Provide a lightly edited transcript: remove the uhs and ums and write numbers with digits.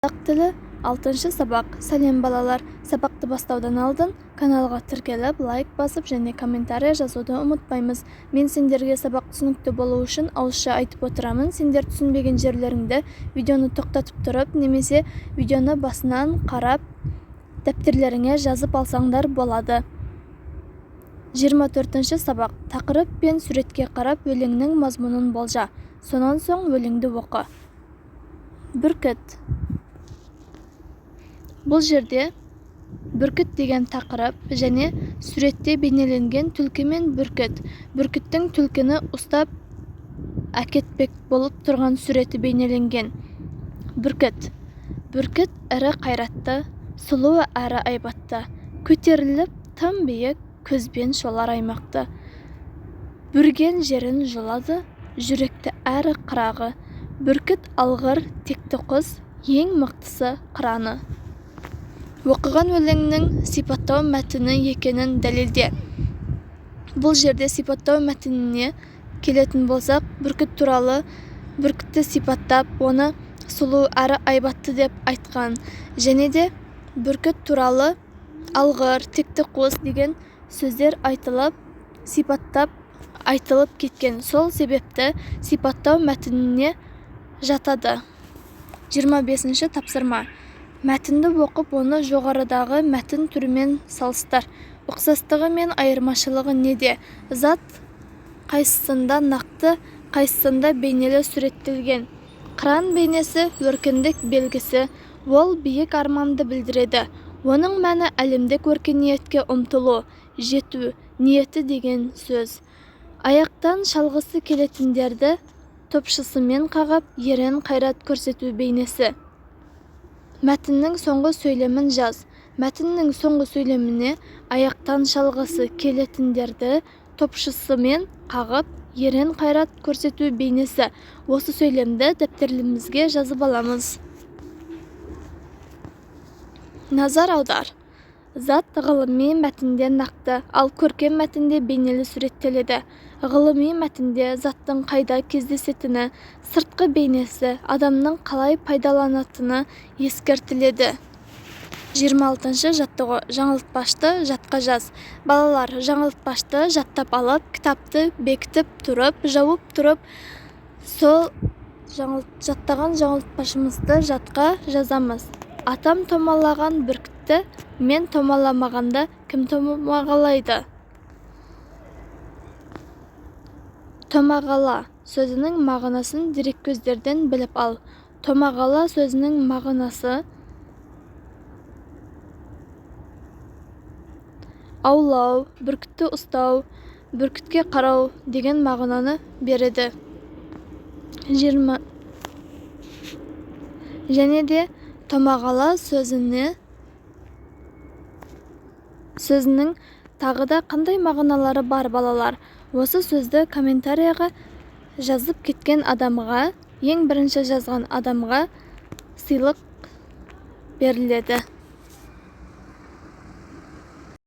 Қазақ тілі, 6 сабақ. Сәлем, балалар! Сабақты бастаудан алдын каналға тіркеліп, лайк басып және комментария жазуды ұмытпаймыз. Мен сендерге сабақ түсінікті болу үшін ауызша айтып отырамын. Сендер түсінбеген жерлеріңді видеоны тоқтатып тұрып немесе видеоны басынан қарап, дәптерлеріңе жазып алсаңдар болады. 24 сабақ. Тақырып пен суретке қарап, өлеңнің мазмұнын болжа. Сонан соң өлеңді оқы. Бүркіт. Бұл жерде бүркіт деген тақырып және суретте бейнеленген түлкі мен бүркіт. Бүркіттің түлкіні ұстап әкетпек болып тұрған суреті бейнеленген. Бүркіт. Бүркіт ірі қайратты, сұлу әрі айбатты. Көтеріліп тым биік, көзбен шолар аймақты. Бүрген жерін жұлады, жүректі әрі қырағы. Бүркіт алғыр, текті құс, ең мықтысы қыраны. Оқыған өлеңнің сипаттау мәтіні екенін дәлелде. Бұл жерде сипаттау мәтініне келетін болсақ, бүркіт туралы, бүркітті сипаттап, оны сұлу әрі айбатты деп айтқан. Және де бүркіт туралы алғыр, текті құс деген сөздер айтылып, сипаттап айтылып кеткен. Сол себепті сипаттау мәтініне жатады. 25 тапсырма. Мәтінді оқып, оны жоғарыдағы мәтін түрімен салыстыр. Ұқсастығы мен айырмашылығы неде? Зат қайсысында нақты, қайсысында бейнелі суреттелген? Қыран бейнесі өркендік белгісі, ол биік арманды білдіреді. Оның мәні әлемдік өркениетке ұмтылу, жету ниеті деген сөз. Аяқтан шалғысы келетіндерді топшысымен қағып, ерен қайрат көрсету бейнесі. Мәтіннің соңғы сөйлемін жаз. Мәтіннің соңғы сөйлеміне аяқтан шалғысы келетіндерді топшысымен қағып, ерен қайрат көрсету бейнесі. Осы сөйлемді дәптерімізге жазып аламыз. Назар аудар. Зат ғылыми мәтінде нақты, ал көркем мәтінде бейнелі суреттеледі. Ғылыми мәтінде заттың қайда кездесетіні, сыртқы бейнесі, адамның қалай пайдаланатыны ескертіледі. 26 жаттығу. Жаңылтпашты жатқа жаз. Балалар, жаңылтпашты жаттап алып, кітапты бекітіп тұрып, жауып тұрып, сол жаттаған жаңылтпашымызды жатқа жазамыз. Атам томалаған бүркітті мен томаламағанда кім томағалайды? Томағала сөзінің мағынасын дереккөздерден біліп ал. Томағала сөзінің мағынасы аулау, бүркітті ұстау, бүркітке қарау деген мағынаны береді. 20. Және де томағала сөзінің тағы да қандай мағыналары бар, балалар? Осы сөзді комментарияға жазып кеткен адамға, ең бірінші жазған адамға сыйлық беріледі.